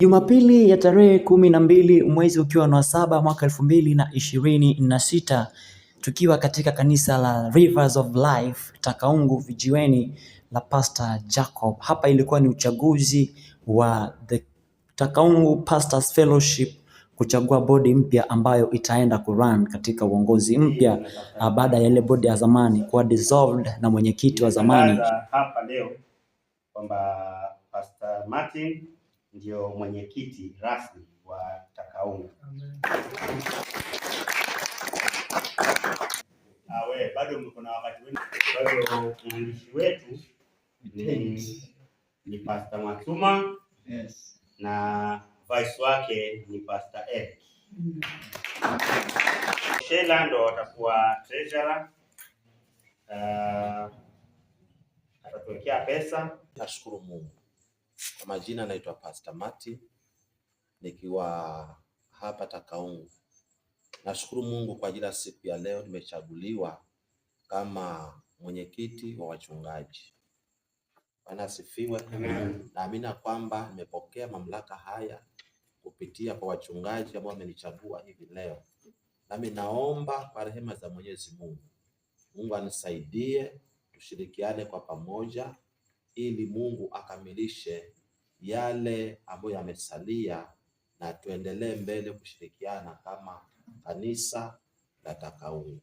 Jumapili ya tarehe 12 mwezi ukiwa ni wa 7 mwaka 2026 tukiwa katika kanisa la Rivers of Life Takaungu vijiweni la Pastor Jacob. Hapa ilikuwa ni uchaguzi wa the Takaungu Pastors Fellowship kuchagua bodi mpya ambayo itaenda kurun katika uongozi mpya baada ya ile bodi ya zamani kuwa dissolved na mwenyekiti wa zamani. Nimetangaza hapa leo kwamba Pastor Martin ndio mwenyekiti rasmi wa Takaungu. We, bado mko na wakati wenu. Kwa hiyo mwandishi wetu ni Pastor Mwatuma na vice wake ni Pastor Eric. Shela ndo watakuwa treasurer. Atatuwekea pesa. Nashukuru Mungu. Kwa majina naitwa Pastor Martin nikiwa hapa Takaungu. Nashukuru Mungu kwa ajili ya siku ya leo, nimechaguliwa kama mwenyekiti wa wachungaji. Bwana asifiwe. Naamini kwamba nimepokea mamlaka haya kupitia kwa wachungaji ambao wamenichagua hivi leo. Nami naomba kwa rehema za Mwenyezi Mungu, Mungu anisaidie, tushirikiane kwa pamoja ili Mungu akamilishe yale ambayo yamesalia na tuendelee mbele kushirikiana kama kanisa la Takaungu.